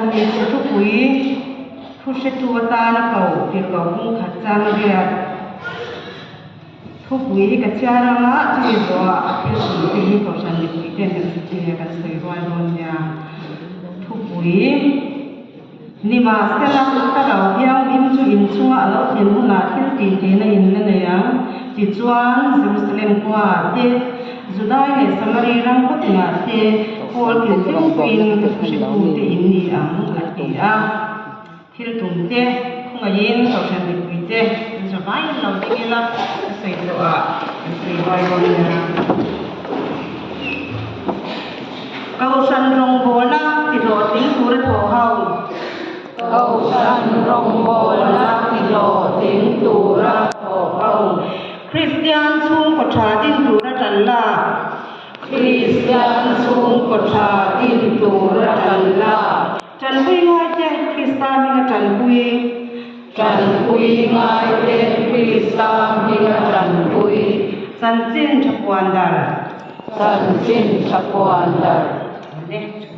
Ni chu thupui thu hretu atana ko tirhkoh hung khat chang riat thupui hi ka chhiar anga chumi zawhah a thil tum te hi kohhran mipui ten kan hre kan sawi rual dawn nia. Thupui Nimahsela thlarau thianghlim chu inchunga a lo thlen hunah thil tih theihna in la nei ang. Tichuan, Jerusalem khuaah te, Judai leh Samari ram khawtinah te pawl kil tlingpuiin ka thuhretute in ni ang, a ti a. Thil tumte khawngaihin Kohhran mipuite an za vaiin lo ding ila, a sawi zawhah kan sawi ruai dawn nia. Kohhran rawngbawlna tihlawhtling tura thawh ho. Kohhran rawngbawlna tihlawhtling tura thawh ho. Kristian chhungkaw tha din tura tan lak. Kristian chhungkaw tha din tura tan lak. Tanpui ngaite Krista hminga tanpui. Tanpui ngaite Krista hminga tanpui. Chanchin tha puan dar. Chanchin tha puan dar. Awle.